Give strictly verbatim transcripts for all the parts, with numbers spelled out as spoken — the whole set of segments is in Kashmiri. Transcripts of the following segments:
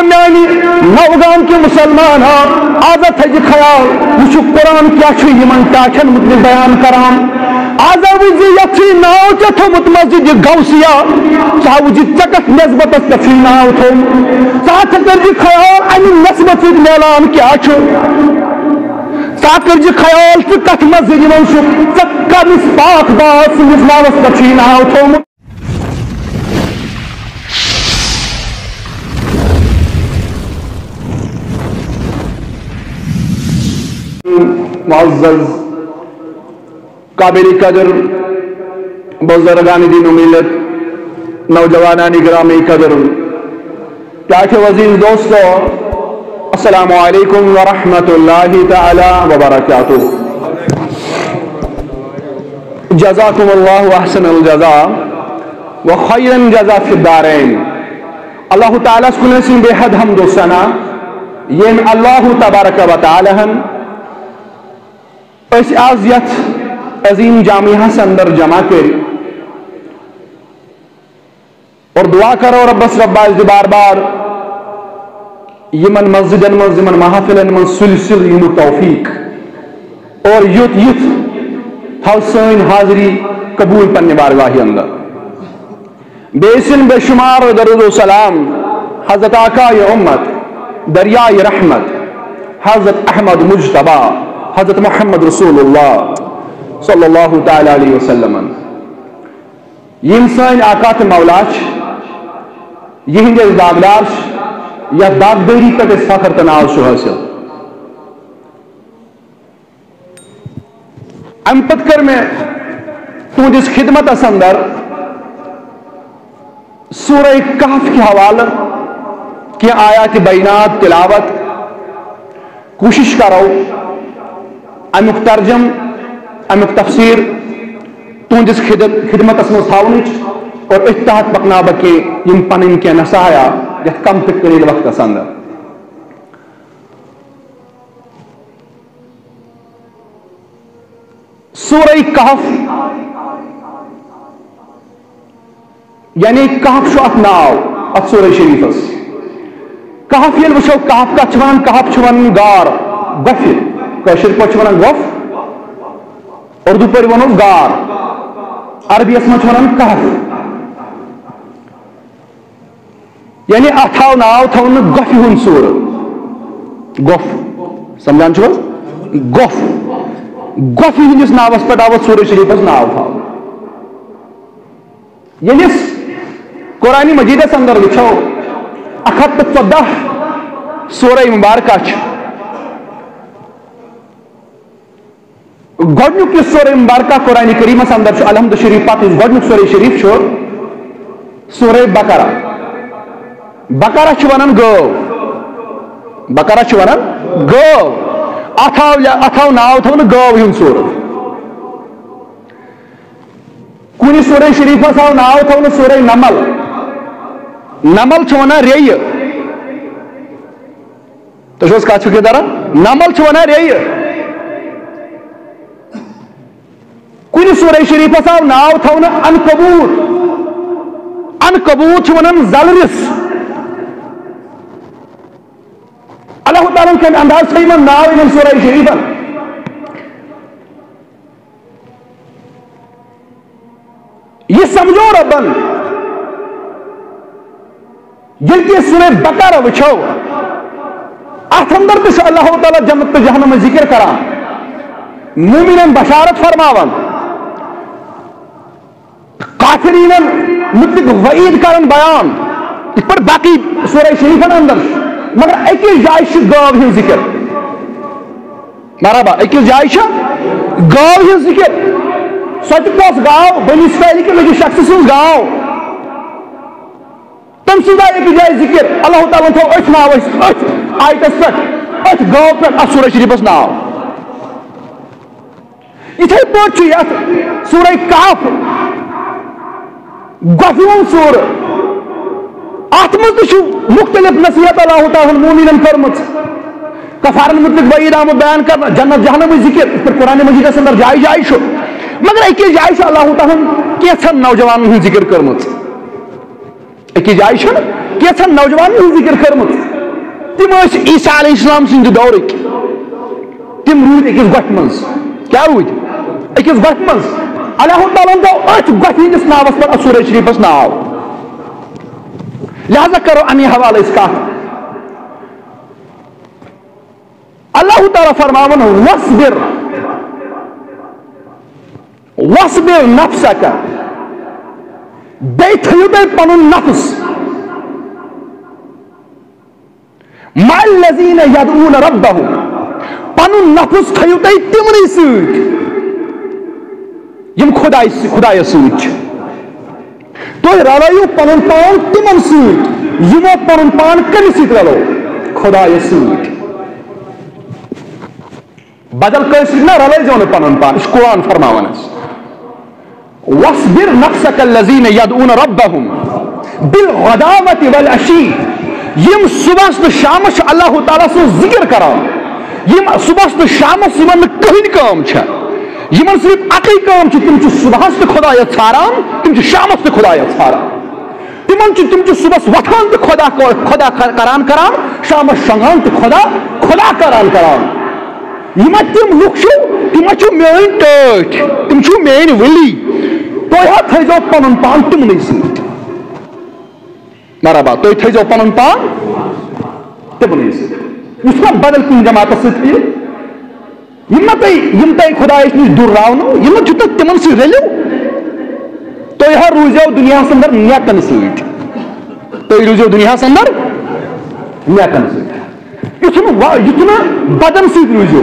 میانہِ نوگام کہِ مسلمان، آز تھٲیزِ خیال، وٕچھِو قرآن کیٛاہ چھُ یِمن ٹاٹھٮ۪ن مُتعلِق بیان کران۔ آز وٕچھ زِ یتھ چھُے ناو ژےٚ تھوٚمُت مسجد غوثیہ، ژٕ ہا وٕچھ زِ ژےٚ کتھ نسبتس پٮ۪ٹھ چھُے ناو تھوٚمُت۔ ژٕ ہا ژٕ کٔرزِ خیال، امہِ نسبت سۭتۍ میلان کیٛاہ چھُ۔ ژٕ ہا کٔرزِ خیال، ژٕ کتھ مسجدِ منٛز چھُکھ، ژےٚ کٔمِس پاک باز سٕنٛدِس ناوس پٮ۪ٹھ چھُے ناو تھوٚمُت۔ معزز، قابل قدر بزرگان دین و ملت، نوجوانان گرامی قدر، ٹاٹھیو عزیز دوستو، السلام علیکم ورحمۃ اللہ تعالی وبرکاتہ۔ جزاکم اللہ احسن الجزا و خیرا جزا فی الدارین۔ اللہ تعالیٰ ہس کُن ٲسِن بے حد حمد و ثنا، ییٚمۍ اللہ تبارک و تعالیٰ ہن أسۍ آز یتھ عظیم جامعہس اندر جمع کٔرۍ۔ اور دعا کرو ربس، ربا اَسہِ دِ بار بار یِمن مسجدن منٛز، یِمن محفلن منٛز سُلہِ سُلہِ یِنُک توفیق۔ اور یُتھ یُتھ تھاو سٲنۍ حاضری قبول پننہِ بارگاہہِ اندر۔ بیٚیہِ ٲسِن بے شمار درود و سلام حضرت آقای امت، دریائے رحمت، حضرت احمد مجتبیٰ، حضرت محمد رسول اللہ صلی اللہ تعالیٰ علیہ وسلم۔ یِم سٲنۍ آقا تہٕ مولا چھِ، یِہِنٛدۍ أسۍ داغدار چھِ، یَتھ داغدٲری پٮ۪ٹھ أسۍ فخر تہٕ ناز چھُ حٲصِل۔ اَمہِ پتہٕ کٔر مےٚ تُہٕنٛدِس خدمتس اندر سورہ کہف کہِ حوالہٕ کینٛہہ آیات بینات تلاوت۔ کوٗشِش کرو اَمیُک ترجم، اَمیُک تفسیر تُہٕنٛدِس خدم-، خدمتس منٛز تھاونٕچ اور أتھۍ تحت پکناو بہٕ کینٛہہ یِم پنٕنۍ کینٛہہ نصایا یَتھ کم تہٕ قلیل وقتس اندر۔ سورہ کہف، یعنی کہف چھُ اتھ ناو، اتھ سورہ شریفس۔ کہف ییٚلہِ وٕچھو، کہف کتھ چھِ ونان؟ کہف چھِ ونان غار، گۄپھِ۔ کٲشِر پٲٹھۍ چھِ ونان گۄپھ، اردو پٲٹھۍ ونو غار، عربی یس منٛز چھِ ونان کہف۔ یعنی اتھ آو ناو تھاونہٕ گۄپھِ ہُنٛد سورہ۔ گۄپھ، سمجھان چھِو حظ؟ گۄپھ، گۄپھِ ہٕنٛدِس ناوس پٮ۪ٹھ آو اتھ سورہ شریفس ناو تھاونہٕ۔ ییٚلہِ أسۍ قرآن مجیدس اندر وٕچھو، اکھ ہتھ تہٕ ژۄدہ سورہ مبارکہ چھِ۔ گۄڈنیُک یُس سورہ مبارکہ قرآن کریمس اندر چھُ، الحمد شریف پتہٕ یُس گۄڈنیُک سورہ شریف چھُ، سورہ بقرہ۔ بقرہ چھِ ونان گٲو، بقرہ چھِ ونان گٲو۔ اتھ آو، اتھ آو ناو تھاونہٕ گٲو ہُنٛد سورہ۔ کُنہِ سورہ شریفس آو ناو تھاونہٕ سورہ نمل۔ نمل چھِ ونان ریٚیہِ۔ تُہۍ چھِو حظ کتھ فِکرِ تران؟ نمل چھِ ونان ریٚیہِ۔ کُنہِ سورہ شریفس آو ناو تھاونہٕ عنکبوت۔ عنکبوت چھِ ونان زلرِس۔ اللہ تعالیٰ ہن کمہِ انداز تھٲے یِمن ناو یِمن سورہ شریفن؟ یہِ سمجھو ربن، ییٚلہِ تہِ أسۍ سورہ بقرہ وٕچھو، اتھ اندر تہِ چھُ اللہ تعالیٰ جنت تہٕ جہنمٕچ ذکر کران، مومنن بشارت فرماوان، کافرینن متعلق وعید کران بیان، یِتھ پٲٹھۍ باقی سورہ شریفن اندر چھُ، مگر أکِس جایہِ چھُ گٲو ہُنٛد ذکر۔ مرحبا، أکِس جایہِ چھِ گاو ہٕنٛز ذِکِر۔ سۄ تہِ کۄس گاو؟ بنی اسرائیل کہِ لٔکِس شخصہٕ سٕنٛز گاو۔ تٔمۍ سٕنٛز آیہِ أکِس جایہِ ذِکِر۔ اللہ تعالیٰ تھوٚو أتھۍ ناوَس، أتھۍ آیتَس پٮ۪ٹھ، أتھۍ گاو پٮ۪ٹھ اَتھ سورہ شریٖفَس ناو۔ یِتھَے پٲٹھۍ چھُ یَتھ سورہ کہف گۄپھِ ہُنٛد سورٕ۔ اَتھ منٛز تہِ چھُ مُختٔلِف نصیٖحت اللہ تعالیٰ ہَن مومنن کٔرمٕژ۔ کفارن مُتعلِق وعیٖد آمُت بیان کرنہٕ، جنت جہنمٕچ ذِکِر، یِتھ پٲٹھۍ قرآن مجیدس اندر جایہِ جایہِ چھُ۔ مگر أکِس جایہِ چھُ اللہ تعالیٰ ہَن کینٛژھن نوجوانن ہٕنٛز ذِکِر کٔرمٕژ۔ أکِس جایہِ چھُنہٕ کینٛژھن نوجوانن ہٕنٛز ذِکِر کٔرمٕژ۔ تِم ٲسۍ عیسیٰ علیہ السلام سٕنٛدِ دورٕکۍ۔ تِم روٗدۍ أکِس گۄپھِ منٛز۔ کیٛاہ روٗدۍ؟ أکِس گۄپھِ منٛز۔ اللہ تعالیٰ ہن تھوٚو أتھۍ گۄپھِ ہٕنٛدِس ناوس پٮ۪ٹھ اَتھ سورہ شریٖفس ناو۔ لہذا کرو اَمی حوالہٕ أسۍ کتھ۔ اللہ تعالیٰ فرماوان، "واصبر، واصبر نفسک"، بیٚیہِ تھٲیِو تُہۍ پنُن نفس، "مع الذین یدعون ربہم"، پنُن نفس تھٲیِو تُہۍ تِمنٕے سۭتۍ، یِم خدایہِ، خدایس سۭتۍ چھِ۔ تُہۍ رلٲیِو پنُن پان تِمن سۭتۍ، یِمو پنُن پان کٔمِس سۭتۍ رلو؟ خدایس سۭتۍ۔ بدل کٲنٛسہِ سۭتۍ نہ رلٲیزیو نہٕ پنُن پان، یہِ چھُ قرآن فرماوان اَسہِ۔ "واصبر نفسک الذین یدعون ربہم بالغداۃ والعشی"، یِم صبحس تہٕ شامس چھِ اللہ تعالیٰ سُنٛد ذِکِر کران، یِم صبحس تہٕ شامس یِمن نہٕ کٕہٕنۍ کٲم چھےٚ، یِمن صرف اَکٕے کٲم چھِ، تِم چھِ صبحس تہِ خدایس ژھاران، تِم چھِ شامس تہِ خدایس ژھاران۔ تِمن چھِ، تِم چھِ صبحس وۄتھان تہٕ خدا، خدا کران کران، شامس شۄنٛگان تہٕ خدا، خدا کران کران۔ یِم ہا تِم لُکھ چھِو، تِم ہا چھِو میٲنۍ ٹٲٹھۍ، تِم چھِو میٲنۍ ؤلی۔ تُہۍ ہا تھٲیزیو پنُن پان تِمنٕے سۭتۍ۔ مرحبا، تُہۍ تھٲیزیو پنُن پان تِمنٕے سۭتۍ۔ یُس ما بدل کُنہِ جماعتس سۭتۍ یِیہِ؟ یِم نہ تۄہہِ، یِم تۄہہِ خۄدایَس نِش دوٗر راونو، یِم نہ چھُو تۄہہِ تِمن سۭتۍ رٔلِو، تُہۍ ہا روٗزیو دُنیاہَس اندر نیکن سۭتۍ۔ تُہۍ روٗزیو دُنیاہَس اندر نیکن سۭتۍ۔ یُتھ نہٕ وا-، یُتھ نہٕ بدن سۭتۍ روٗزیو۔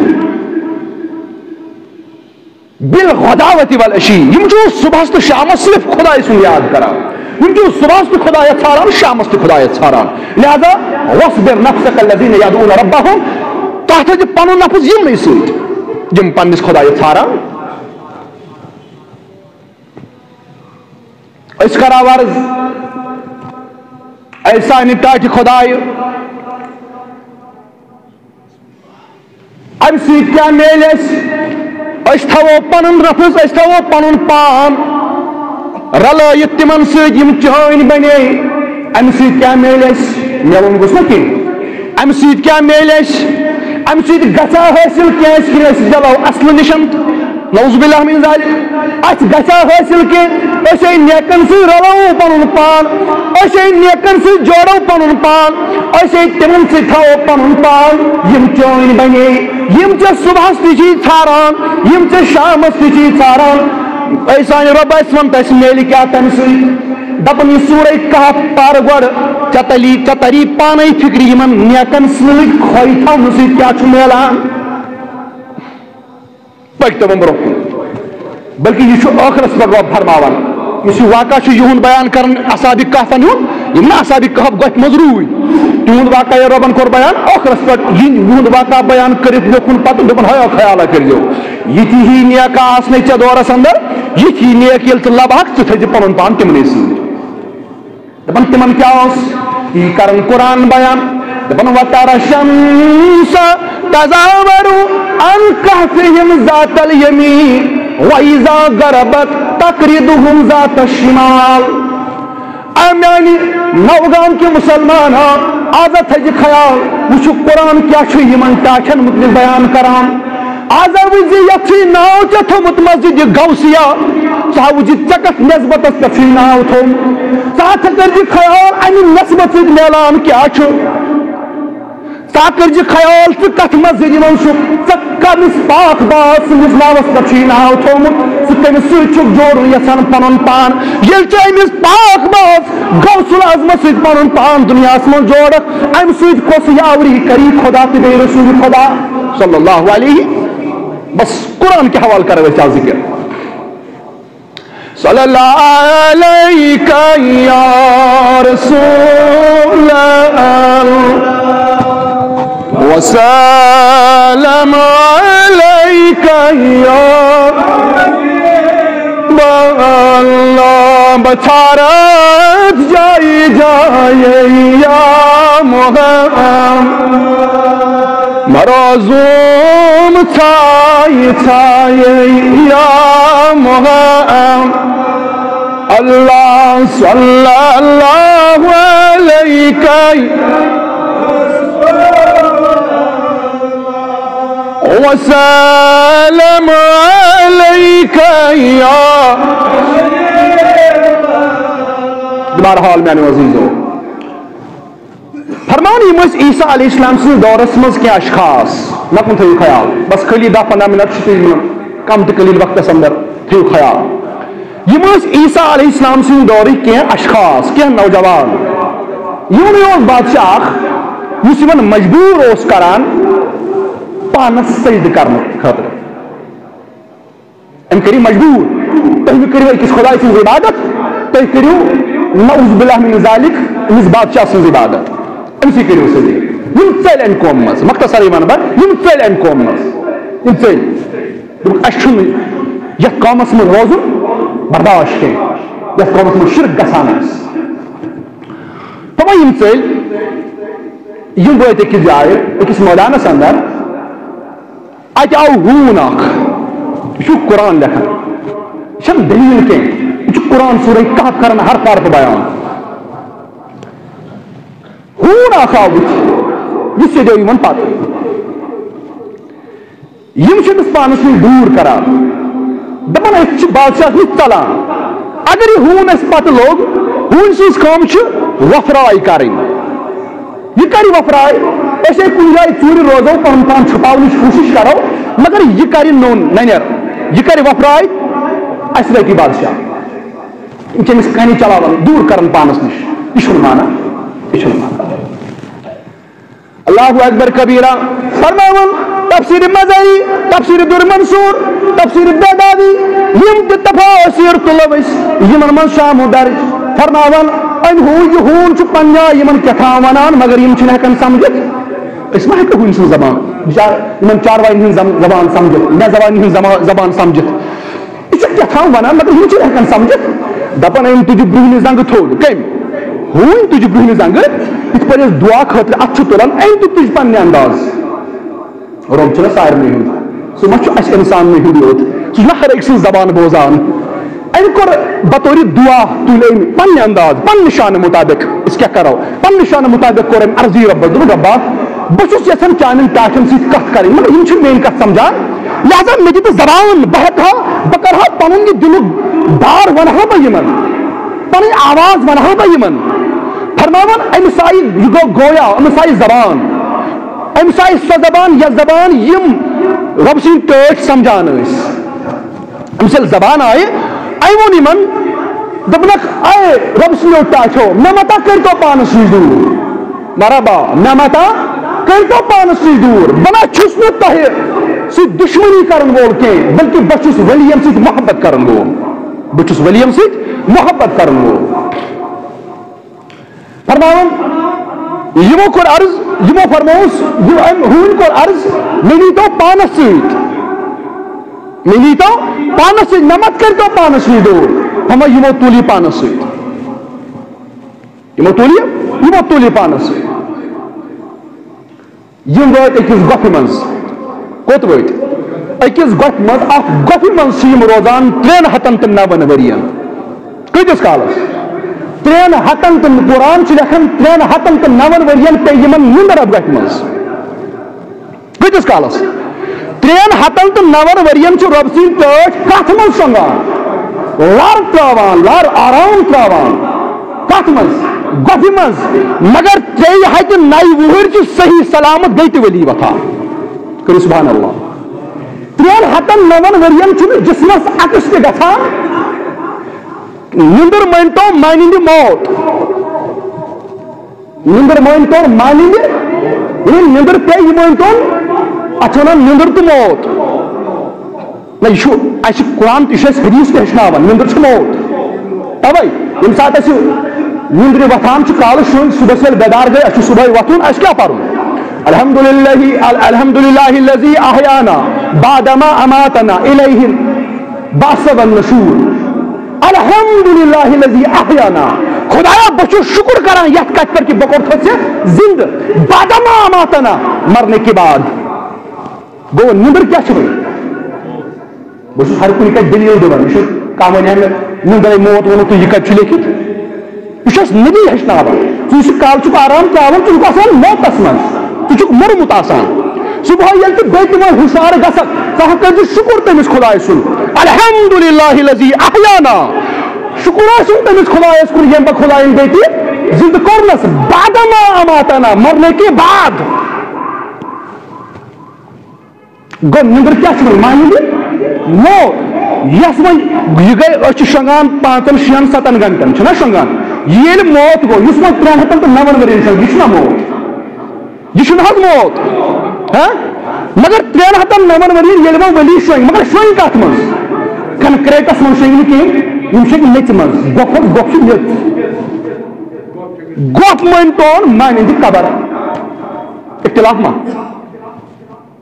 بالغداوۃ والعشی، یِم چھِو صبحس تہٕ شامس صرف خۄداے سُنٛد یاد کران۔ یِم چھِو صبحس تہِ خۄدایس ژھاران، شامس تہِ خۄدایس ژھاران۔ لہذا واصبر نفسک الذین یدعون ربہم، تۄہہِ تھٲیِو پنُن نفس یِمنٕے سۭتۍ، یِم پننِس خۄدایس ژھاران۔ أسۍ کرو عرض، اے سانہِ ٹاٹھہِ خۄدایہِ، اَمہِ سۭتۍ کیٛاہ میلہِ اَسہِ؟ أسۍ تھاوو پنُن نفس، أسۍ تھاوو پنُن پان رلٲیِتھ تِمن سۭتۍ یِم چٲنۍ بنے۔ اَمہِ سۭتۍ کیٛاہ میلہِ اَسہِ؟ میلُن گوٚژھ نا کینٛہہ۔ اَمہِ سۭتۍ کیٛاہ میلہِ اَسہِ؟ اَمہِ سۭتۍ گژھا حٲصِل کینٛہہ اَسہِ کِنہٕ أسۍ ڈلو اصلہٕ نِش؟ نعوذ باللہ من ذالک۔ اَسہِ گژھِ حٲصِل کہِ أسۍ ہے نیکن سۭتۍ رلو پنُن پان، أسۍ ہے نیکن سۭتۍ جوڑو پنُن پان، أسۍ ہے تِمن سۭتۍ تھاوو پنُن پان، یِم چٲنۍ بنے، یِم ژےٚ صبحس تہِ چھِی ژھاران، یِم ژےٚ شامس تہِ چھِی ژھاران۔ اے سانہِ رۄب، اَسہِ وَن تہٕ اَسہِ میلہِ کیٛاہ تَمہِ سۭتۍ؟ دَپان یہِ سورہ کہف پَر گۄڈٕ، ژےٚ تَلی، ژےٚ تَری پانے فِکرِ یِمن نیکن سۭتۍ کھوے تھاونہٕ سۭتۍ کیٛاہ چھُ میلان۔ پٔکۍ تِمن برونٛہہ کُن۔ بلکہ یہِ چھُ ٲخرس پٮ۪ٹھ رۄب فرماوان۔ یُس یہِ واقعہ چھُ یِہُنٛد بیان کران اصحاب کہفن ہُنٛد، یِم نہٕ اصحاب کہف گۄپھِ منٛز روٗدۍ، تِہُنٛد واقعہ یہِ رۄبن کوٚر بیان ٲخرس پٮ۪ٹھ، یِہُنٛد واقعہ بیان کٔرِتھ لیوٚکھُن پتہٕ دوٚپُن، ہیا خیالا کٔرۍزیو، یِتھی ہی نیکہ آسنے ژےٚ دورس اندر، یِتھی نیک ییٚلہِ ژٕ لبہٕ ہکھ، ژٕ تھٲیزِ پنُن پان تِمنٕے سۭتۍ۔ دپان تِمن کیٛاہ اوس؟ یی کرن قرآن بیان۔ دپان، "وترى الشمس تزاور عن كهفهم ذات اليمين وإذا غربت تقرضهم ذات الشمال۔" اے میانہِ نوگام کہِ مسلمان ہا، آز تھٲیزِ خیال، وٕچھِو قرآن کیٛاہ چھُ یِمن ٹاٹھٮ۪ن مُتعلِق بیان کران۔ آز ہا وٕچھ زِ یتھ چھُے ناو ژےٚ تھوٚمُت مسجد غوثیہ، ژٕ ہا وٕچھ زِ ژےٚ کتھ نسبتس پٮ۪ٹھ چھُے ناو تھوٚمُت۔ ژٕ ہا تھٲے کٔرزِ خیال امہِ نسبت سۭتۍ میلان کیٛاہ چھُ۔ ژٕ ہا کٔرزِ خیال ژٕ کتھ مسجد منٛز چھُکھ، ژےٚ کٔمِس پاک باز سٕنٛدِس ناوس پٮ۪ٹھ چھُے ناو تھوٚومُت، ژٕ کٔمِس سۭتۍ چھُکھ جوڑُن یژھان پنُن پان۔ ییٚلہِ ژٕ أمِس پاک باز غوث العظمس سۭتۍ پنُن پان دُنیاہس منٛز جوڑکھ، امہِ سۭتۍ کۄس یاوری کری خدا تہٕ بیٚیہِ رسول خدا صلی اللہ علیہ؟ بس، قرآن کہِ حوالہٕ کرو أسۍ آز ذکر۔ صلی اللہ علیک یا رسول اللہ، وسلم علیک یا حبیب اللہ۔ بچارت جائی جائی یا محمد، مروزوم ژھایہِ ژھایہِ یا محمد۔ اللہ صلی اللہ عليك وسلام عليك يا۔ بہرحال میانیو عزیزو، فرمان، یِم ٲسۍ عیسیٰ علیہ السلام سٕنٛدِس دورس منٛز کینٛہہ اشخاص، مےٚ کُن تھٲیِو خیال، بس خٲلی دَہ پنٛداہ منٹ چھِ تُہۍ یِمن کم تہٕ قلیل وقتس اندر، تھٲیِو خیال۔ یِم ٲسۍ عیسیٰ علیہ السلام سٕنٛدِ دورٕکۍ کینٛہہ اشخاص، کینٛہہ نوجوان۔ یِمنٕے اوس بادشاہ اکھ، یُس یِمن مجبوٗر اوس کران پانس سجدٕ کرنہٕ خٲطرٕ۔ أمۍ کٔرۍ مجبوٗر، تُہۍ مہٕ کٔرِو أکِس خۄداے سٕنٛز عبادت، تُہۍ کٔرِو نعوذ باللہ من ذالک أمِس بادشاہ سٕنٛز عبادت، أمسٕے کٔرِو سجدٕ۔ یِم ژٔلۍ اَمہِ قومہٕ منٛز، مختصرٕے وَنہٕ بہٕ، یِم ژٔلۍ اَمہِ قومہٕ منٛز، یِم ژٔلۍ۔ دوٚپُکھ، اَسہِ چھُنہٕ یَتھ قومَس منٛز روزُن برداش کینٛہہ، یَتھ قومَس منٛز شرک گژھان آسہِ۔ تہٕ وۄنۍ یِم ژٔلۍ، یِم وٲتۍ أکِس جایہِ، أکِس مٲدانَس اندر۔ اَتہِ آو ہوٗن اکھ، یہِ چھُ قرآن لیکھان، یہِ چھَنہٕ دٔلیٖل کینٛہہ، یہِ چھُ قرآن سورہ کہف کران ہر طرفہٕ بیان۔ ہوٗن اکھ آو بٕتھِ، یہِ سیٚدیو یِمن پتہٕ۔ یِم چھِ أمِس پانَس نِش دوٗر کران، دَپان، أسۍ چھِ بادشاہَس نِش ژَلان۔ اگر یہِ ہوٗن اَسہِ پَتہٕ لوٚگ، ہوٗنۍ سٕنٛز کٲم چھِ وۄپھراے کَرٕنۍ۔ یہِ کَرِ وۄپھراے، أسۍ ہے کُنہِ جایہِ ژوٗرِ روزو، پَنُن پان چھُپاونٕچ کوٗشِش کَرو، مگر یہِ کَرِ نوٚن نَنٮ۪ر، یہِ کَرِ وۄپھراے، اَسہِ رَٹہِ بادشاہ۔ یِم چھِ أمِس کَنہِ چلاوان، دوٗر کَران پانَس نِش۔ یہِ چھُنہٕ مانان، یہِ چھُنہٕ مانان۔ اللہ اکبر کبیرہ۔ فرماوان تفسیر مظہری، تفسیر در منصور، تفسیر بیدادی، یِم تہِ تفاسیر تُلو أسۍ، یِمن منٛز شامو درج فرماوان، أمۍ ہوٗن، یہِ ہوٗن چھُ پننہِ آیہِ یِمن کیٛاہ تام ونان، مگر یِم چھِنہٕ ہٮ۪کان سمجھِتھ۔ أسۍ ما ہٮ۪کو ہوٗنۍ سٕنٛز زبان، بِچار، یِمن چاروایَن ہٕنٛز زم-، زبان سمجھِتھ، مےٚ زبانہِ ہٕنٛز زما-، زبان سمجھِتھ؟ یہِ چھُ کیٛاہ تام وَنان، مگر یِم چھِنہٕ ہٮ۪کان سَمجھِتھ۔ دَپان، أمۍ تُج برٛونٛہمہِ زنٛگہٕ تھوٚد۔ کٔمۍ؟ ہوٗنۍ تُج برٛونٛہمہِ زنٛگہٕ۔ یِتھ پٲٹھۍ أسۍ دُعا خٲطرٕ اَتھٕ چھِ تُلان، أمۍ تہِ تُج پنٛنہِ انداز۔ رۄب چھُنہ سارنٕے ہُنٛد۔ سُہ ما چھُ اَسہِ اِنساننٕے ہُنٛد یوت؟ سُہ چھُنہ ہر أکۍ سٕنٛز زبان بوزان؟ أمۍ کوٚر بطورِ دُعا، تُلۍ أمۍ پنٛنہِ انداز، پنٛنہِ شانہٕ مُطابِق۔ أسۍ کیٛاہ کَرو؟ پنٛنہِ شانہٕ مُطابِق کوٚر أمۍ عرضی رۄبَس، دوٚپُن، رۄبا، بہٕ چھُس یژھان چانٮ۪ن ٹاٹھٮ۪ن سۭتۍ کتھ کرٕنۍ، مگر یِم چھِنہٕ میٲنۍ کتھ سمجھان، لہذا مےٚ دِ تہٕ زبان، بہٕ ہٮ۪کہٕ ہا، بہٕ کرٕ ہا پنُن یہِ دِلُک بار، ونہٕ ہا بہٕ یِمن، پنٕنۍ آواز ونہٕ ہا بہٕ یِمن۔ فرماوان، أمِس آیہِ، یہِ گوٚو گویا، أمِس آیہِ زبان، أمِس آیہِ سۄ زبان، یۄس زبان یِم رۄب سٕنٛدۍ ٹٲٹھۍ سمجھان ٲسۍ۔ أمِس ییٚلہِ زبان آیہِ، أمۍ ووٚن یِمن، دوٚپنکھ، اے رۄب سٕنٛدیو ٹاٹھیو، مےٚ متا کٔرۍتو پانس نِش دوٗر۔ مرحبا، مےٚ متا کٔرۍتو پانس نِش دوٗر۔ بہٕ نہ چھُس نہٕ تۄہہِ سۭتۍ دُشمنی کرن وول کینٛہہ، بلکہِ بہٕ چھُس ؤلی یَن سۭتۍ محبت کرن وول۔ بہٕ چھُس ؤلی یَن سۭتۍ محبت کرن وول۔ فرماوان، یِمو کوٚر عرض، یِمو فرمووُس، یِم أمۍ ہوٗنۍ کوٚر عرض، مےٚ نیٖتو پانس سۭتۍ، مےٚ نیٖتو پانس سۭتۍ، مےٚ مت کٔرۍتو پانس سۭتۍ دوٗر۔ فرماو، یِمو تُل یہِ پانس سۭتۍ، یِمو تُل یہِ، یِمو تُل یہِ پانس سۭتۍ۔ یِم وٲتۍ أکِس گۄپھِ منٛز۔ کوٚت وٲتۍ؟ أکِس گۄپھِ منٛز۔ اَتھ گۄپھِ منٛز چھِ یِم روزان ترٛٮ۪ن ہَتَن تہٕ نَوَن ؤرِین۔ کۭتِس کالَس؟ ترٛٮ۪ن ہَتَن تہٕ، قرآن چھُ لیکھان، ترٛٮ۪ن ہَتَن تہٕ نَوَن ؤرِین پیٚیہِ یِمَن نِندٕر اَتھ گۄپھِ منٛز۔ کۭتِس کالَس؟ ترٛٮ۪ن ہَتَن تہٕ نَوَن ؤرِین چھِ رۄب سٕنٛدۍ ٹٲٹھۍ کَتھ منٛز شۄنٛگان؟ لَر ترٛاوان، لَر آرام ترٛاوان۔ کَتھ منٛز؟ گۄپھِ منٛز۔ مگر ترٛیٚیہِ ہَتہِ نَیہِ وُہٕرۍ چھِ صحیح سلامت گٔے تہِ ؤلی وۄتھان۔ کٔرِو سبحان اللہ۔ ترٛٮ۪ن ہَتَن نَوَن ؤرِین چھُنہٕ جسمس عکس تہِ گژھان۔ نِندٕر مٲنۍ تو مانِندِ موت۔ نِندٕر مٲنۍ تو مانِندِ، ییٚلہِ نِندٕر پیٚیہِ، یہِ مٲنۍ تو، اَتھ چھِ وَنان نِندٕر تہٕ موت۔ نہ، یہِ چھُ اَسہِ قرآن تہِ، یہِ چھُ اَسہِ حدیث تہِ ہیٚچھناوان، نِندٕر چھِ موت۔ تَوَے ییٚمہِ ساتہٕ اَسہِ نِندرِ وۄتھان چھُ کالہٕ شۄنٛگۍ، صُبحَس ییٚلہِ بیدار گٔے، اَسہِ چھُ صُبحٲے وۄتھُن، اَسہِ کیٛاہ پَرُن؟ الحمدللہ، ال-، الحمدللہ الذی احیانا بعد ما اماتنا الیہ البعث والنشور۔ الحمدللہ الذی احیانا۔ خدایا، بہٕ چھُس شُکُر کران یَتھ کَتھِ پٮ۪ٹھ کہِ بہٕ کوٚرتھَس ژےٚ زِندٕ۔ بعد ما اماتنا، مرنے کے بعد۔ گوٚو، نِندٕر کیٛاہ چھِ وۄنۍ؟ بہٕ چھُس ہر کُنہِ کَتھِ دٔلیٖل دِوان۔ یہِ چھُ کانٛہہ وَنہِ ہا مےٚ، نِندرے موت ووٚنُتھ تہٕ یہِ کَتہِ چھُ لیکھِتھ؟ ژٕ چھُس نبی ہیٚچھناوان، ژٕ یُس یہِ کال چھُکھ آرام ترٛاوان، ژٕ چھُکھ آسان موتَس منٛز، ژٕ چھُکھ موٚرمُت آسان۔ صُبحٲے ییٚلہِ تہِ بیٚیہِ تِمن ہُشار گژھکھ، ژٕ ہا کٔرۍ زِ شُکُر تٔمِس خۄدایہِ سُنٛد، الحمدللہ الذی احیانا، شُکُر آسُن تٔمِس خۄدایَس کُن، ییٚمہِ پتہٕ خۄدایَن بیٚیہِ تہِ زِندٕ کوٚرنَس، بعدما اماتنا، مرنے کے بعد۔ گوٚو، نیٚنٛدٕر کیٛاہ چھِ وَنان؟ معنی یہِ موت۔ یَس وۄنۍ یہِ گٔے، أسۍ چھِ شۄنٛگان پانٛژَن، شٮ۪ن، سَتَن گھنٹَن، چھِنہ شۄنٛگان؟ ییٚلہِ موت گوٚو، یُس وۄنۍ ترٛٮ۪ن ہَتَن تہٕ نَوَن ؤرِین شۄنٛگہِ، یہِ چھُنہ موت؟ یہِ چھُنہٕ حظ موت؟ ہہ؟ مگر ترٛٮ۪ن ہَتَن نَوَن ؤرِین ییٚلہِ وۄنۍ ؤلی شۄنٛگہِ، مگر شۄنٛگہِ کَتھ منٛز؟ کنکریٹَس منٛز شۄنٛگہِ نہٕ کِہیٖنۍ، یِم شۄنٛگہِ میٚژِ منٛز۔ گۄپھ حظ، گۄپھ چھِ میٚژ۔ گۄپھ مٲنۍ تون معنی یہِ قبر۔ اختلاف ما؟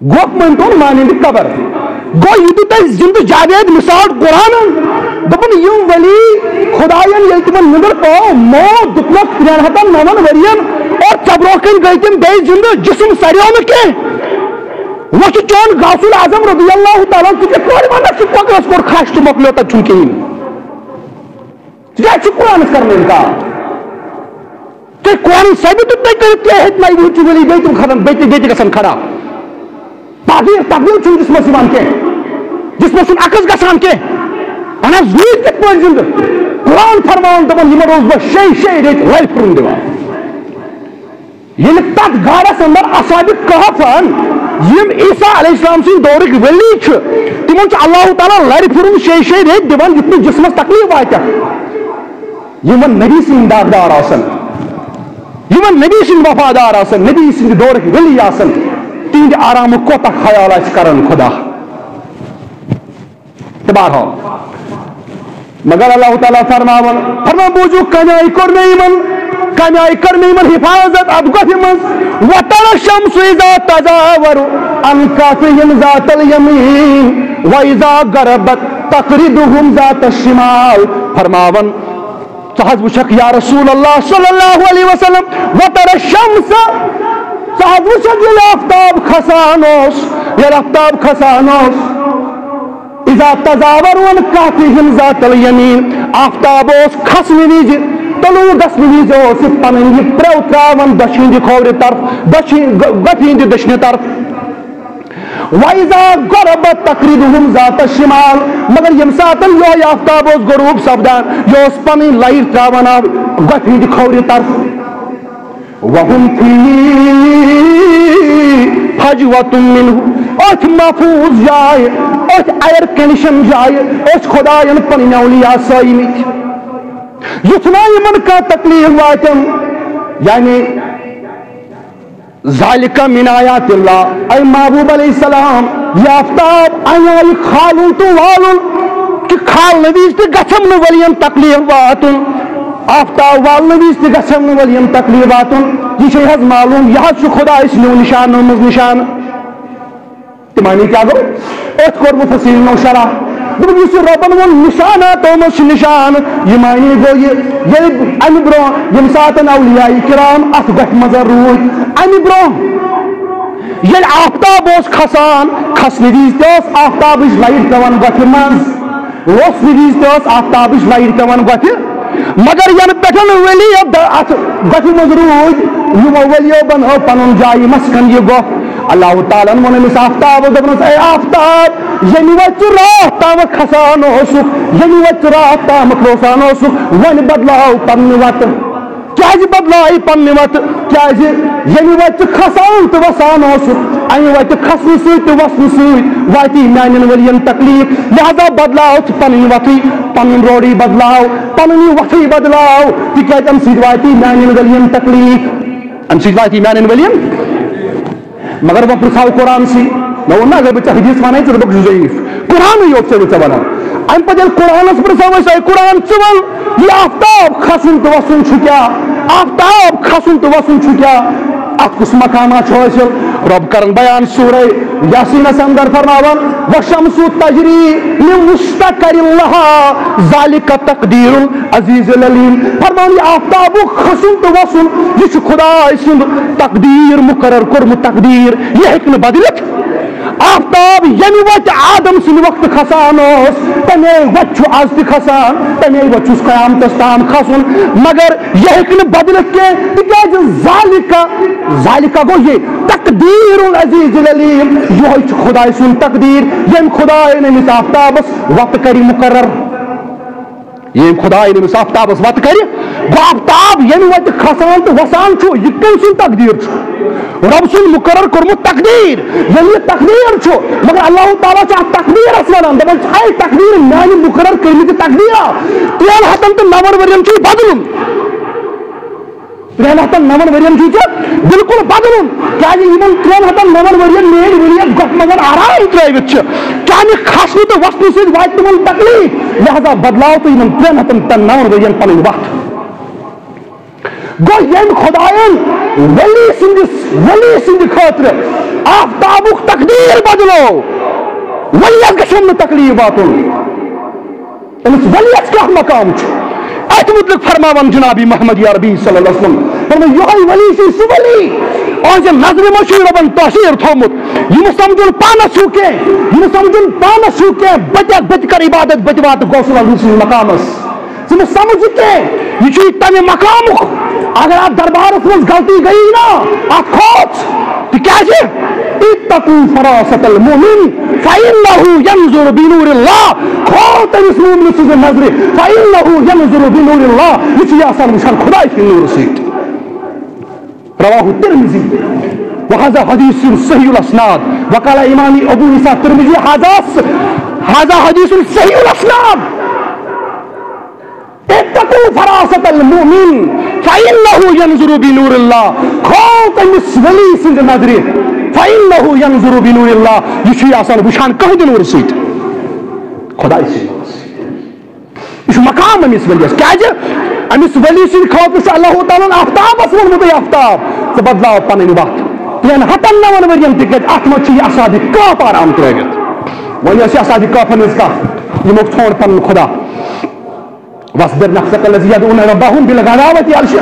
گۄپھ مٲنۍ تون مانِنٛدِ قبر۔ گوٚو، یہِ دیُت اَسہِ زِندٕ جاوید مثال قرآنن۔ دوٚپُن، یِم ولی خۄدایَن ییٚلہِ تِمن نِندٕر پٲو، موت دیُتنَکھ ترٛٮ۪ن ہَتَن نَوَن ؤرین، اور ژےٚ برونٛہہ کَنہِ گٔے تِم بیٚیہِ زِندٕ، جسم سریو نہٕ کینٛہہ۔ وۄنۍ چھُ چون غوث الاعظم رضی اللہ تعالیٰ عنہ، ژٕ کِتھ پٲٹھۍ وَنَکھ، ژٕ کۄکرَس کوٚر کھَش تہٕ مۄکلیو، تَتہِ چھُنہٕ کِہیٖنۍ؟ ژٕ کیٛازِ چھُکھ قرآنَس کران اِنکار؟ تُہۍ قرآن ثٲبِت تہٕ تُہۍ کٔرِو، تُہۍ ہیٚتہِ نَے وُچھ ؤلی، بیٚیہِ تِم کھسان، بیٚیہِ تہِ، بیٚیہِ تہِ گژھان خراب۔ تعبیٖر، تقدیٖر چھُنہٕ جسمَس یِوان کینٛہہ، جسمَس چھُنہٕ عکس گژھان کینٛہہ۔ اَہَن حظ، روٗدۍ کِتھ پٲٹھۍ زِندٕ؟ قرآن فرماوان دَپان، یِمَن اوس بہٕ شیٚیہِ شیٚیہِ ریٚتۍ لَرِ پھِرُن دِوان۔ ییٚلہِ تَتھ غارَس اندر اصحاب کہفن، یِم عیسیٰ علیہ السلام سٕنٛدۍ دورٕکۍ ؤلی چھِ، تِمن چھُ اللہ تعالیٰ لرِ پھِرُن شیٚیہِ شیٚیہِ ریٚتۍ دِوان، یُتھ نہٕ جسمس تکلیف واتٮ۪کھ۔ یِمن نبی سٕنٛدۍ داغدار آسن، یِمن نبی سٕنٛدۍ وفادار آسن، نبی سٕنٛدِ دورٕکۍ ؤلی آسن، تِہنٛدِ آرامُک کوتاہ خیال آسہِ کران خدا۔ تہٕ بہرحال، مگر اللہ تعالیٰ فرماوان، فرمان بوٗزِو، کَمہِ آیہِ کوٚر مےٚ یِمن، کَمہِ آیہِ کٔر مےٚ یِمن حفاظت اَتھ گۄپھِ منٛز؟ وَتَرَى الشَّمْسَ إِذَا تَزَاوَرُ عَنْ كَهْفِهِمْ ذَاتَ الْيَمِينِ وَإِذَا غَرَبَتْ تَقْرِضُهُمْ ذَاتَ الشِّمَالِ۔ فرماوان، ژٕ حظ وٕچھکھ یا رسول اللہ صلی اللہ علیہ وسلم، وَتَرَى الشَّمْسَ، ژٕ حظ وٕچھکھ ییٚلہِ آفتاب کھسان اوس، ییٚلہِ آفتاب کھسان اوس، اذا تزاورون کہفہم ذات الیمین، آفتاب اوس کھسنہٕ وِزِ، طلوع گژھنہٕ وِزِ اوس یہِ پنٕنۍ یہِ پرٛو ترٛاوان دٔچھِنۍ کھوورِ طرف، دٔچھِنۍ، گ-، گۄپھِ ہٕنٛدِ دٔچھنہِ طرف۔ وَإِذَا غَرَبَتْ تَقْرِضُهُمْ ذَاتَ الشِّمَالِ، مگر ییٚمہِ ساتَن یِہوٚے آفتاب اوس غروب سپدان، یہِ اوس پنٕنۍ لَرِ ترٛاوان آو گۄپھِ ہٕنٛدِ کھوورِ طرف۔ وَهُمْ فِي فَجْوَةٌ مِّنْهُ، أتھۍ محفوظ جایہِ، أتھۍ ایئر کنڈیشن جایہِ، أتھۍ خدایَن پنٕنۍ اولیاء سٲیمٕتۍ۔ یُتھ نہٕ یِمن کانٛہہ تکلیف واتن۔ یعنی، ذَلِكَ مِنْ آيَاتِ اللَّهِ، اے محبوب علیہ السلام، یہِ آفتاب اَمہِ آیہِ کھالُن تہٕ والُن کہِ کھالنہٕ وِزِ تہِ گژھٮ۪م نہٕ ؤلین تکلیف واتُن، آفتاب والنہٕ وِزِ تہِ گژھٮ۪م نہٕ ؤلین تکلیف واتُن۔ یہِ چھے حظ معلوم، یہِ حظ چھُ خدایہِ سٕنٛدیو نِشانو منٛز نِشانہٕ۔ تہٕ معنی کیٛاہ گوٚو؟ أتھۍ کوٚر مُفسریٖنو شرح۔ دوٚپُکھ، یُس یہِ رۄبن ووٚن نِشاناتو منٛز چھُ نِشان، یہِ معنی گوٚو یہِ، ییٚلہِ اَمہِ برٛونٛہہ، ییٚمہِ ساتن اولیاء کرام اَتھ گۄپھِ منٛز روٗدۍ، اَمہِ برٛونٛہہ ییٚلہِ آفتاب اوس کھسان، کھسنہٕ وِزِ تہِ ٲس آفتابٕچ لایٹ پٮ۪وان گۄپھِ منٛز، وۄتھنہٕ وِزِ تہِ ٲس آفتابٕچ لایٹ پٮ۪وان گۄپھِ۔ مگر ینہٕ پٮ۪ٹھ ولی اتھ گۄپھِ منٛز روٗدۍ، یِمو ولیو بنٲو پنُن جایہِ مسکن یہِ گۄپھ۔ اللہ تعالیٰ ہن ووٚن أمِس آفتابس، دوٚپنس، اے آفتاب، ییٚمہِ وتہِ ژٕ راتھ تامَتھ کھسان اوسُکھ، ییٚمہِ وتہِ ژٕ راتھ تامَتھ روزان اوسُکھ، وۄنۍ بدلاو پننہِ وتہٕ۔ کیازِ بدلایہِ پننہِ وتہٕ؟ کیازِ ییٚمہِ وتہِ ژٕ کھسان تہٕ وسان اوسُکھ، امہِ وتہِ کھسنہٕ سۭتۍ تہٕ وسنہٕ سۭتۍ واتی میانٮ۪ن ؤلین تکلیف، لہذا بدلاو ژٕ پنٕنۍ وتھٕے، پنُن روڈٕے بدلاو، پنٕنۍ وتھٕے بدلاو، تِکیازِ امہِ سۭتۍ واتی میانٮ۪ن ؤلین تکلیف، امہِ سۭتۍ واتی میانٮ۪ن ؤلین۔ مگر وۄنۍ پرژھاو قرآن سی، مےٚ ووٚن نہ، اگر بہٕ ژےٚ حدیث ونے، ژٕ دوٚپکھ ضعیف، قرآنٕے یوت چھےٚ ژےٚ ونان۔ امہِ پتہٕ ییٚلہِ قرآنس پرژھو أسۍ، اے قرآن، ژٕ ون، یہِ آفتاب کھسُن تہٕ وسُن چھُ کیٛاہ؟ آفتاب کھسُن تہٕ وسُن چھُ کیٛاہ؟ اتھ کُس مقامہ چھُ حٲصِل؟ رۄب کرن بیان سورہ یاسینس اندر فرماوان، والشمس تجری لمستقر لها ذلك تقدیر العزیز العلیم۔ فرمان، یہِ آفتابُک کھسُن تہٕ وسُن، یہِ چھُ خداے سُنٛد تقدیر، مقرر کوٚرمُت تقدیر، یہِ ہیٚکہِ نہٕ بدلِتھ۔ آفتاب ییٚمہِ وَتہِ آدم سٕنٛدِ وقتہٕ کھسان اوس، تَمے وَتہِ چھُ از تہِ کھسان، تَمے وَتہِ چھُس قیامتس تام کھسُن۔ مگر یہِ ہیٚکہِ نہٕ بدلِتھ کینٛہہ، تِکیازِ ذالِکہ، ذالِکہ گوٚو یہِ تقدیر العزیز العلیم، یِہوٚے چھُ خۄداے سُنٛد تقدیر، ییٚمۍ خۄدایَن أمِس آفتابس وَتہٕ کَرِ مُقرر۔ ییٚمۍ خۄدایَن أمِس آفتابس وَتہٕ کَرِ، گوٚو آفتاب ییٚمہِ وَتہِ کھسان تہٕ وَسان چھُ، یہِ کٔمۍ سُنٛد تقدیٖر چھُ؟ رۄب سُنٛد مُقرر کوٚرمُت تقدیٖر۔ ییٚلہِ یہِ تقدیٖر چھُ، مگر اللہ تعالیٰ چھُ اَتھ تقدیٖرَس وَنان، دَپان چھُ، "اے تقدیٖر، میٛانہِ مُقرر کٔرمٕتہِ تقدیٖرا، ترٛٮ۪ن ہَتَن تہٕ نَوَن ؤرِین چھُے بدلُن۔" ترٛٮ۪ن ہَتَن نَوَن ؤرِین چھُے ژےٚ بِلکُل بدلُن، کیٛازِ یِمن ترٛٮ۪ن ہَتَن نَوَن ؤرِین میٲنۍ ؤرِیَس گۄپھِ منٛز آرام ترٲوِتھ چھِ، چانہِ کھسنہٕ تہٕ وۄتھنہٕ سۭتۍ واتہِ تِمن تکلیٖف، لہذا بدلاو تہٕ یِمن ترٛٮ۪ن ہَتَن تہٕ نَوَن ؤرِین پنٕنۍ وَتھ۔ گوٚو ییٚمۍ خۄدایَن ؤلی سٕنٛدِس، ؤلی سٕنٛدِ خٲطرٕ آفتابُک تقدیٖر بدلو، ؤلِیَس گژھٮ۪م نہٕ تکلیٖف واتُن۔ أمِس ؤلِیَس کیٛاہ مقام چھُ؟ اَتھ مُتعلِق فرماوان جناب محمد عربی صلی اللہ علیہ وسلم، فرمٲو، یِہوٚے ؤلی چھُ سُہ ؤلی، أہٕنٛزِ نظرِ منٛز چھُ رۄبَن تٲثیٖر تھوٚومُت۔ یِم سَمجھُن پانَس ہیوٗ کینٛہہ، یِم سَمجھُن پانَس ہیوٗ کینٛہہ، بہٕ تہِ، بہٕ تہِ کَرٕ عبادت، بہٕ تہِ واتہٕ غوث العالمین سٕنٛدِس مقامَس۔ ژٕ مہٕ سَمجھ یہِ کینٛہہ، یہِ چھُ تَمہِ مقامُک۔ اگر اَتھ دربارَس منٛز غلطی گٔیی نا، اَتھ کھوژ۔ تِکیٛازِ؟ اتقوا فراست المؤمن فإنه ينظر بنور الله۔ کھول تٔمِس مومنہٕ سٕنٛزِ نظرِ، فإنه ينظر بنور الله، یہِ چھُ یہِ آسان وٕچھان خۄداے سٕنٛدِ نوٗرٕ سۭتۍ۔ رواه الترمذي، وهذا حديث صحيح الاسناد، وقال امام ابو عيسى الترمذي، هذا س-، هذا حديث صحيح الاسناد۔ اتقوا فراست المؤمن فإنه ينظر بنور الله۔ کھول تٔمِس ولی سٕنٛزِ نظرِ، فإنه ينظر بنور الله، یہِ چھُ یہِ آسان وٕچھان کٕہٕنٛدِ نوٗرٕ سۭتۍ؟ خۄداے سٕنٛدِ نوٗرٕ سۭتۍ۔ یہِ چھُ مقام أمِس ؤلِیَس۔ کیٛازِ؟ أمِس ؤلی سٕنٛدِ خٲطرٕ چھُ اللہ تعالیٰ ہَن آفتابَس ووٚنمُت، "اے آفتاب، ژٕ بدلاو پَنٕنۍ وَتھ ترٛٮ۪ن ہَتَن نَوَن ؤرِین، تِکیٛازِ اَتھ منٛز چھِ یہِ اصحابِ کہف آرام ترٲوِتھ۔" وۄنۍ ٲس یہِ اصحابِ کہفَن ہٕنٛز کَتھ، یِمو ژھونٛڈ پَنُن خۄدا۔ "واصبر نفسك الذي يدعون ربهم بالغداة والعشي،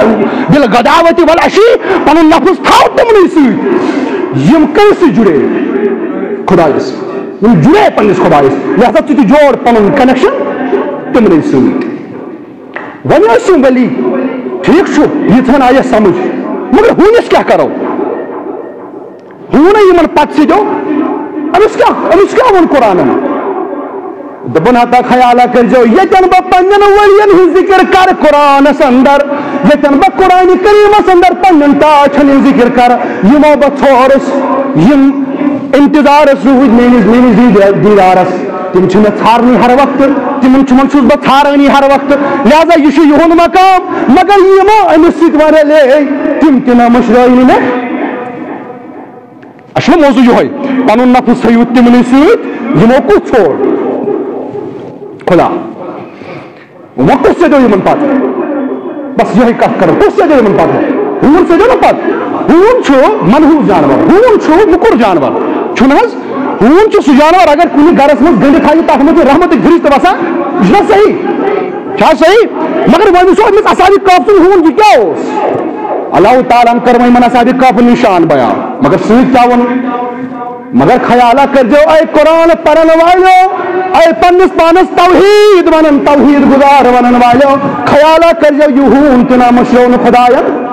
بالغداة والعشي"، پنُن نفس تھاو تِمنٕے سۭتۍ، یِم کٔمِس سۭتۍ جُڑے؟ خۄدایَس سۭتۍ۔ یِم جُڑے پننِس خۄدایَس، لہذا ژٕ تہِ جوڑ پنُن connection تِمنٕے سۭتۍ۔ وۄنۍ ٲسۍ یِم ولی، ٹھیٖک چھُ، یِژھن آیَس سمجھ، مگر ہوٗنِس کیٛاہ کرو؟ ہوٗنَے یِمن پتہٕ سۭتۍ دیو۔ أمِس کیٛاہ، أمِس کیٛاہ ووٚن قرآنن؟ دوٚپُن، ہتا خیالہ کٔرۍزیو، ییٚتٮ۪ن بہٕ پننٮ۪ن ؤلین ہٕنٛز ذِکِر کرٕ قرآنس اندر، ییٚتٮ۪ن بہٕ قرآنِ کریٖمس اندر پننٮ۪ن ٹاٹھن ہٕنٛز ذِکِر کرٕ، یِمو بہٕ ژھورُس، یِم انتظارس روٗدۍ میٲنِس، میٲنِس دیٖدار-، دیٖدارس، تِم چھِ مےٚ ژھارنٕے ہر وقتہٕ، تِمن چھُ، تِمن چھُس بہٕ ژھارٲنی ہر وقتہٕ، لہذا یہِ چھُ یِہُنٛد مقام، مگر یِمو أمِس سۭتۍ وۄنۍ رلے، تِم تہِ نہ مٔشرٲے نہٕ مےٚ۔ اَسہِ چھُنہ موضوع یِہوٚے، پَنُن نفس تھٲیِو تِمنٕے سۭتۍ، یِمو کُس چھوڑ؟ خدا۔ وۄنۍ کُس ژٔٹیو یِمن پَتہٕ؟ بس یِہوٚے کَتھ کَرو، کُس ژٔٹیو یِمن پَتہٕ؟ ہوٗن ژٔٹیو نہ پَتہٕ۔ ہوٗن چھُ منحوٗس جانور، ہوٗن چھُ موٚکُر جانور، چھُنہٕ حظ؟ ہوٗن چھُ سُہ جانور، اگر کُنہِ گرس منٛز گٔنٛڈِتھ تھایہِ، تَتھ منٛز چھِ رحمتٕکۍ فرشتہٕ وسان، یہِ چھُنہ صحیح؟ چھا صحیح؟ مگر وۄنۍ وٕچھو أمِس اصحابِ کہف سُنٛد ہوٗن یہِ کیٛاہ اوس؟ اللہ تعالیٰ ہن کٔر وۄنۍ یِمن اصحابِ کہفن ہٕنٛز شان بیان۔ مگر سۭتۍ کیٛاہ ووٚن؟ مگر خیالہ کٔرۍزیو، اے قرآن پرن والیو، اے پننِس پانس توحید ونن، توحید گزار ونن والیو، خیالہ کٔرۍزیو، یہِ ہوٗن تہِ نہ مٔشرو نہٕ خداین۔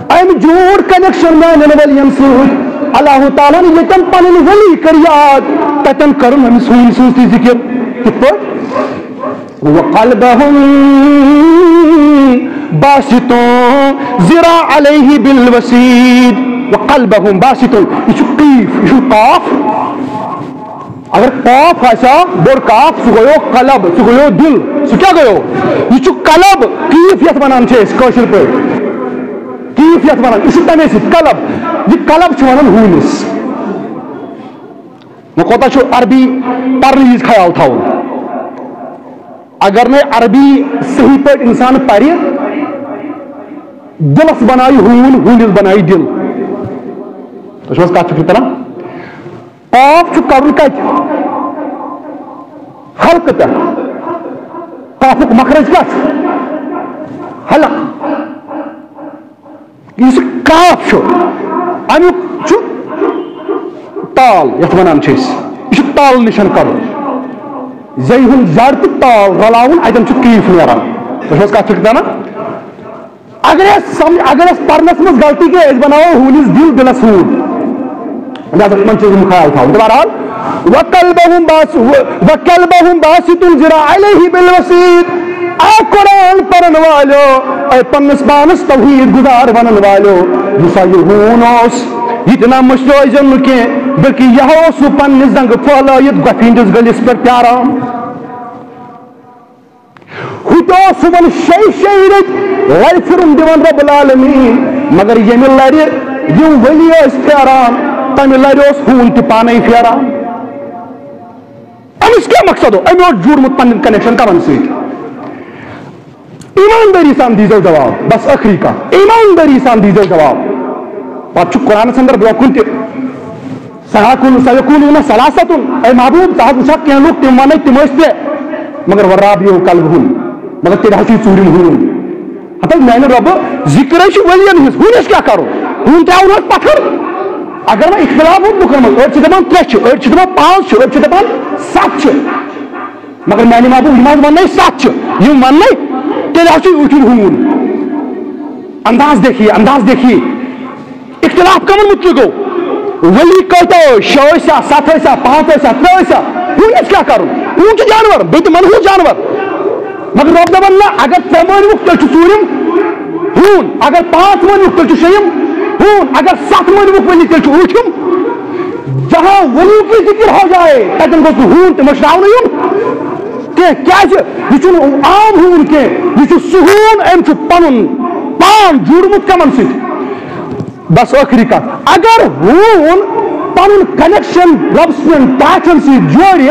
أمۍ جوڑ connection میانٮ۪ن ؤلین سۭتۍ۔ اللہ تعالیٰ ہن ییٚتٮ۪ن پنٕنۍ ؤلی کٔر یاد، تتٮ۪ن کٔرٕن أمِس ہوٗنۍ سٕنٛز تہِ ذِکِر۔ کِتھ پٲٹھۍ؟ وقلبهم باسط ذراعيه بالوصيد۔ وقلبهم باسط، یہِ چھُ قیف، یہِ چھُنہٕ قاف۔ اگر قاف آسہِ ہا، بوٚڑ قاف، سُہ گوٚو قلب، سُہ گوٚو دِل، سُہ کیٛاہ گوٚو؟ یہِ چھُ قلب، قیف یَتھ وَنان چھِ أسۍ کٲشِر پٲٹھۍ، قیف یَتھ وَنان، یہِ چھُ تَمے سۭتۍ قلب۔ یہِ قلب چھُ وَنان ہوٗنِس۔ وۄنۍ کوتاہ چھُ عربی پرنہٕ وِزِ خیال تھاوُن؟ اگر نہٕ عربی صحیح پٲٹھۍ انسان پرِ، دِلس بنایہِ ہوٗن، ہوٗنِس بنایہِ دِل۔ تُہۍ چھِو حظ کتھ فِکرِ تران؟ قاف چھُ کرُن کتہِ؟ حلقہٕ پٮ۪ٹھ۔ قافُک مخرج کیٛاہ چھُ؟ حلق۔ یُس یہِ قاف چھُ، اَمیُک چھُ تا، تال، یَتھ وَنان چھِ أسۍ، یہِ چھُ تالہٕ نِشَن کَرُن۔ زیٚیہِ ہُنٛد زَر تہٕ تال رَلاوُن، اَتٮ۪ن چھُ کیٖف نیران۔ تُہۍ چھِو حظ کَتھ فِکرِ تَران؟ اگر أسۍ سَمجھ-، اگر أسۍ پَرنَس منٛز غلطی گٔے، أسۍ بَناوو ہوٗنِس دِل، دِلَس ہوٗن۔ لہذا یِمَن چیٖزَن ہُنٛد خیال تھاوُن۔ تہٕ بہرحال، وَکَلْبُهُمْ باس-، و-، وَكَلْبُهُمْ باسِطٌ ذِرَاعَيْهِ بِالْوَصِيدِ۔ اے قرآن پرن والو، اے پنس پانس توحید گزار ونن والو، یُس ہا یہِ ہوٗن اوس، یہِ تہِ نہ مٔشرٲے زیو نہٕ کینٛہہ، بلکہِ یہِ ہا اوس سُہ پننہِ زنگہٕ پھٔہلٲیِتھ گۄپھِ ہٕنٛدِس گٔلِس پٮ۪ٹھ پیاران۔ ہُہ تہِ اوس صُبحن شیٚیہِ شیٚیہِ رٔتۍ لرِ پھِرُن دِوان رب العالمین، مگر ییٚمہِ لرِ یِم ؤلی ٲسۍ پھیران، تمہِ لرِ اوس ہوٗن تہِ پانے پھیران۔ أمِس کیٛاہ مقصد اوس؟ أمۍ اوس جوٗڑمُت پنٕنۍ connection کمن سۭتۍ؟ ایماندٲری سان دیٖزیو جواب۔ بس ٲخری کتھ، ایماندٲری سان دیٖزیو جواب۔ پتہٕ چھُ قرآنس اندر برٛونٛہہ کُن تہِ، "سیقول-، سیقولون ثلاثة"، اے محبوب، ژٕ حظ وٕچھکھ کینٛہہ لُکھ، تِم ونَے تِم ٲسۍ ترٛےٚ، مگر "والرابع کلبهم"، مگر تیٚلہِ حظ چھُ یہِ ژوٗرِم ہوٗن۔ ہتو میانہِ رۄبہٕ، ذکرے چھُ ؤلین ہٕنٛز، ہوٗنِس کیٛاہ کرو؟ ہوٗن ترٛاوُن حظ پتھر؟ اگر وۄنۍ اختلاف اوس لُکن منٛز، أڑۍ چھِ دپان ترٛےٚ چھِ، أڑۍ چھِ دپان پانٛژھ چھِ، أڑۍ چھِ دپان ستھ چھِ۔ مگر میانہِ محبوب، یِم حظ وننَے ستھ چھِ، یِم وننَے، تیٚلہِ حظ چھُ یہِ وٕچھُن ہوٗن۔ انداز دیکھیے، انداز دیکھیے، اختلاف کمن متعلق گوٚو؟ ؤلی کۭتیٛاہ ٲسۍ؟ شےٚ ٲسیا، ستھ ٲسیا، پانٛژھ ٲسیا، ترٛےٚ ٲسیا؟ ہوٗنِس کیٛاہ کرُن؟ ہوٗن چھُ جانور، بیٚیہِ تہِ منحوٗس جانور۔ مگر رۄب دپان، نہ، اگر ترٛےٚ مٲنِوُکھ، تیٚلہِ چھُ ژوٗرِم ہوٗن، اگر پانٛژھ مٲنِوُکھ، تیٚلہِ چھُ شیٚیِم ہوٗن، اگر ستھ مٲنِوُکھ ؤلی، تیٚلہِ چھُ ٲٹھِم۔ جہاں ولی کی ذکر ہو جائے، تتٮ۪ن گوٚژھ نہٕ ہوٗن تہِ مٔشراونہٕ یُن کینٛہہ۔ کیٛازِ؟ یہِ چھُنہٕ عام ہوٗن کینٛہہ، یہِ چھُ سُہ ہوٗن، أمۍ چھُ پنُن پان جوٗڑمُت کمن سۭتۍ؟ بس ٲخری کتھ، اگر ہوٗن پنُن connection رۄب سٕنٛدٮ۪ن ٹاٹھٮ۪ن سۭتۍ جوڑِ،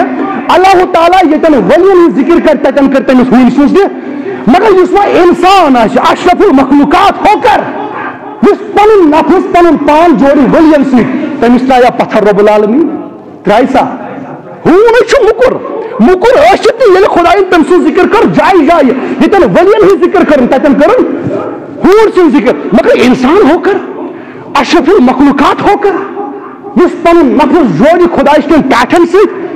اللہ تعالیٰ ییٚتٮ۪ن ؤلین ہٕنٛز ذکر کرِ، تتٮ۪ن کرِ تٔمِس ہوٗنۍ سٕنٛز تہِ۔ مگر یُس وۄنۍ انسان آسہِ، اشرف المخلوقات ہو کر، یُس پنُن نفس، پنُن پان جوڑِ ؤلین سۭتۍ، تٔمِس ترٛایہ پتھر رب العالمین؟ ترٛایہِ سا؟ ہوٗنٕے چھُ موٚکُر۔ موٚکُر ٲسِتھ تہِ ییٚلہِ خۄدایَن تٔمۍ سُنٛد ذِکِر کٔر جایہِ جایہِ، ییٚتٮ۪ن ؤلین ہٕنٛز ذِکِر کٔرٕن، تَتٮ۪ن کٔرٕن ہوٗن سٕنٛز ذِکِر۔ مگر اِنسان ہو کر، اشرف المخلوقات ہو کر، یُس پَنُن نفس جوڑِ خۄدایہِ سٕنٛدٮ۪ن ٹاٹھٮ۪ن سۭتۍ،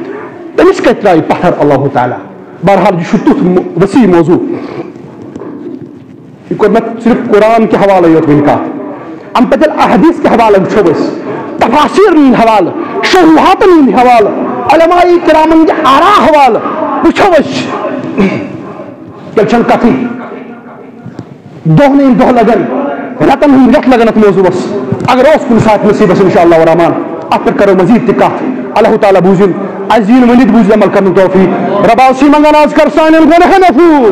تٔمِس کَتہِ ترٛایہِ پَتھر اللہ تعالیٰ؟ بہرحال، یہِ چھُ تیُتھ مو-، وسیع موضوع۔ یہِ کوٚر مےٚ صرف قرآن کہِ حوالہٕ یوت وٕنہِ کَتھ۔ اَمہِ پَتہٕ ییٚلہِ احادیث کہِ حوالہٕ وٕچھو أسۍ، تفاسیٖرن ہٕنٛدۍ حوالہٕ، شروحاتن ہٕنٛدۍ حوالہٕ، علماء کرامن ہٕنٛدِ آرا حوالہٕ وٕچھو أسۍ، تیٚلہِ چھَنہٕ کَتھٕے۔ دۄہ نہٕ یِم دۄہ لَگَن، رٮ۪تَن ہٕنٛدۍ رٮ۪تھ لَگَن اَتھ موضوعس۔ اگر اوس کُنہِ ساتہٕ نصیٖبَس، اِنشاء اللہ الرحمن، اَتھ پٮ۪ٹھ کَرو مزیٖد تہِ کَتھ۔ اللہ تعالیٰ بوٗزِن، اَسہِ دِیِن ؤنِتھ بوٗزِتھ عمل کرنُک توفیٖق۔ رۄبا، ژٕے منٛگان آز کر سانٮ۪ن گۄناہن عفو۔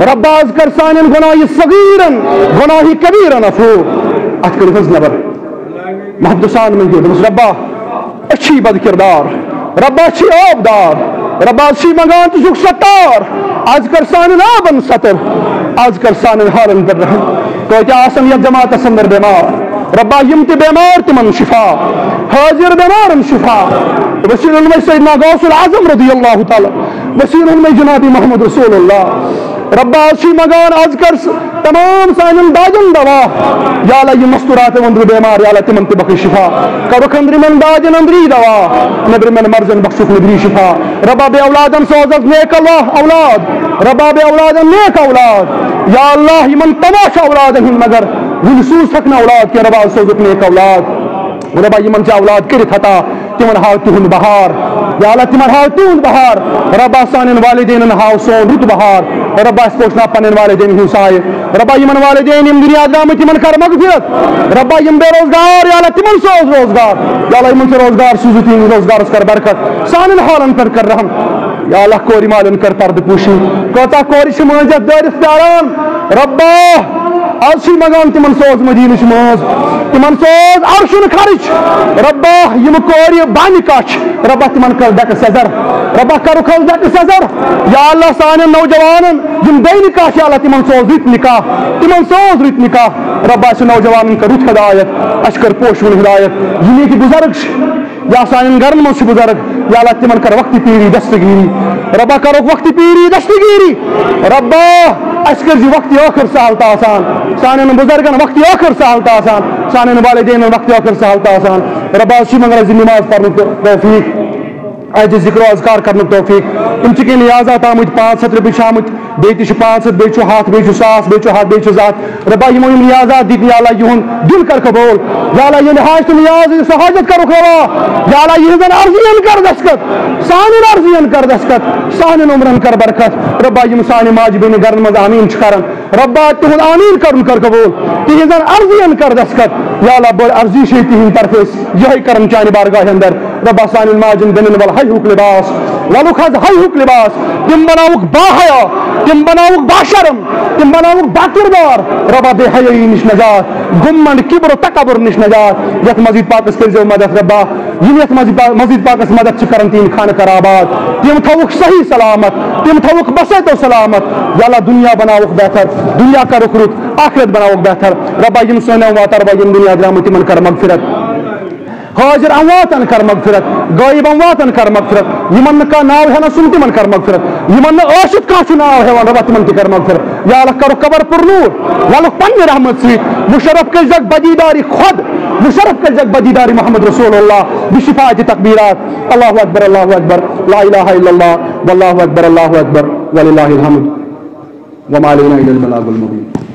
رۄبا، آز کر سانٮ۪ن گۄناہہِ صغیٖرن، گۄناہہِ کبیٖرن عفو۔ اَتھ کٔرِو حظ نٮ۪بر۔ محبتہٕ سان منٛگِو، دوٚپُس، "رۄبا، أسۍ چھِ بد کردار۔ رۄبا، أسۍ چھِ عٲب دار۔ رۄبا، أسۍ چھِ منٛگان ژٕ چھُکھ ستار۔ آز کر سانٮ۪ن عٲبن ستر۔ آز کر سانٮ۪ن حالن پٮ۪ٹھ رحم۔" کۭتیٛاہ آسن یتھ جماعتس اندر بٮ۪مار؟ رۄبا، یِم تہِ بٮ۪مار، تِمن شفا۔ حٲضِر بٮ۪مارن شفا۔ وسیٖلہٕ ووٚنمَے سیدنا غوث العظم رضی اللہ تعالیٰ، وسیٖلہٕ ووٚنمَے جناب محمد رسول اللہ۔ رۄبا، أسۍ چھِ منٛگان، آز کر س-، تمام سانٮ۪ن دادٮ۪ن دوا۔ یا اللہ، یِم مستورات أنٛدرٕ بٮ۪مار، یا اللہ، تِمن تہِ بخش شفا۔ کرُکھ أنٛدرِمٮ۪ن دادٮ۪ن أنٛدری دوا، نیٚبرِمٮ۪ن مرضن بخشُکھ نیٚبری شفا۔ رۄبا، بے اولادن سوز حظ نیک اللہ اولاد۔ رۄبا، بے اولادن نیک اولاد۔ یا اللہ، یِمن تماشہٕ اولادن ہُنٛد مگر وُنہِ سوٗزتھکھ نہٕ اولاد کینٛہہ، رۄبا، سوزُکھ نیک اولاد۔ رۄبا، یِمن ژےٚ اولاد کٔرِتھ عطا، تِمن ہاو تِہُنٛد بہار۔ یا اللہ، تِمن ہاو تِہُنٛد بہار۔ رۄبا، سانٮ۪ن والدینن ہاو سون رُت بہار۔ رۄبا، اَسہِ پوشناو پنٕنٮ۪ن والدینن ہُنٛد سایہِ۔ رۄبا، یِمن والدین یِم دُنیا درٛامٕتۍ، تِمن کر مغفرت۔ رۄبا، یِم بے روزگار، یا اللہ، تِمن سوز روزگار۔ یا اللہ، یِمن ژےٚ روزگار سوٗزُتھ، یِہنٛدِس روزگارس کر برکت۔ سانٮ۪ن حالن پٮ۪ٹھ کر رحم۔ یا اللہ، کورِ مالٮ۪ن کر پردٕ پوشی۔ کۭژاہ کورِ چھِ مٲنٛزِ یتھ دٲرِتھ پیاران۔ رۄبا، آز چھِ منٛگان تِمن سوز مدیٖنٕچ مٲنٛز، تِمن سوز عرشُن خرٕچ۔ رۄبا، یِم کورِ بانِکاہ چھِ، رۄبا، تِمن کر ڈکہٕ سیزر۔ رۄبا، کرُکھ حظ ڈکہٕ سیزر۔ یا اللہ، سانٮ۪ن نوجوانن یِم بے نکاح چھِ، یا اللہ، تِمن سوز رٕتۍ نکاح، تِمن سوز رٕتۍ نکاح۔ رۄبا، اَسہِ نوجوانن کر رُت ہدایت، اَسہِ کر پوشوُن ہدایت۔ یِم ییٚتہِ بُزرگ چھِ، یا سانٮ۪ن گرن منٛز چھِ بُزرگ، یا اللہ، تِمن کر وقتِ پیٖری دستگیٖری۔ رۄبا، کرُکھ وقتِ پیٖری دستگیٖری۔ رۄبا، اَسہِ کٔرۍ زِ وقتِ ٲخر سہل تہٕ آسان، سانٮ۪ن بُزرگن وقتِ ٲخر سہل تہٕ آسان، سانٮ۪ن والدینن وقتِ ٲخر سہل تہٕ آسان۔ رۄبا، أسۍ چھِ منٛگان زِ نماز پرنُک تہٕ توفیق، اَتہِ ذکر و اذکار کرنُک توفیق۔ یِم چھِ کینٛہہ نیازات آمٕتۍ، پانٛژھ ہَتھ رۄپیہِ چھِ آمٕتۍ، بیٚیہِ تہِ چھُ پانٛژھ ہَتھ، بیٚیہِ چھُ ہَتھ، بیٚیہِ چھُ ساس، بیٚیہِ چھُ ہَتھ، بیٚیہِ چھُ زٕ ہَتھ۔ رۄبا، یِمو یِم نیازات دِتۍ، یا اللہ، یِہُنٛد دِل کر قبول۔ یا اللہ، یِہُنٛد حاجت نیاز، یُس حاجت کرُکھ روا۔ یا اللہ، یِہٕنٛزن عرضین کر دستخط، سانٮ۪ن عرضین کر دستخط، سانٮ۪ن عمرن کر برکت۔ رۄبا، یِم سانہِ ماجہِ بیٚنہِ گرن منٛز آمیٖن چھِ کران، رۄبا، تِہُنٛد آمیٖن کرُن کر قبول، تِہٕنٛزن عرضین کر دستخط۔ یا اللہ، بٔڑ عرضی چھِ تِہٕنٛدِ طرفہٕ أسۍ یِہوٚے کران چانہِ بارگاہہِ اندر۔ رۄبا، سانٮ۪ن ماجن بیٚنٮ۪ن ول حیاہُک لباس، ولُکھ حظ حیاہُک لباس، تِم بناوُکھ باحیا، تِم بناوُکھ باشرم، تِم بناوُکھ باکردار۔ رۄبا، بے حیٲیی نِش نجات، گُمنڈ، کبر و تکبر نِش نجات۔ یتھ مسجد پاکس کٔرۍزیو مدد رۄبا، یِم یتھ مسجد پا-، مسجد پاکس مدد چھِ کران، تِہِنٛدۍ خانہٕ کر آباد، تِم تھاوُکھ صحیح سلامت، تِم تھاوُکھ بسیتو سلامت۔ یا اللہ، دُنیا بناوُکھ بہتر، دُنیا کرُکھ رُت، آخرت بناوُکھ بہتر۔ رۄبا، یِم سٲنۍ اموات ارواح یِم دُنیا درٛامٕتۍ، تِمن کر مغفرت۔ حاضر امواتن کر مغفرت، غٲیب امواتن کر مغفرت، یِمن نہٕ کانٛہہ ناو ہٮ۪نس چھُنہٕ تِمن کر مغفرت، یِمن نہٕ ٲسِتھ کانٛہہ چھُ ناو ہٮ۪وان رۄبا تِمن تہِ کر مغفرت۔ یا اللہ کرُکھ قبر پر نور، ولُکھ پننہِ رحمت سۭتۍ مُشرف کٔرۍ زیکھ بدیٖداری خۄد، مُشرف کٔرۍ زیکھ بدیٖداری محمد رسول اللہ بشفاعت تکبیرات۔ اللہ اکبر، اللہ اکبر، لا الہ الا اللہ، واللہ اکبر، اللہ اکبر، وللہ الحمد، وما علینا الا البلاغ المبین۔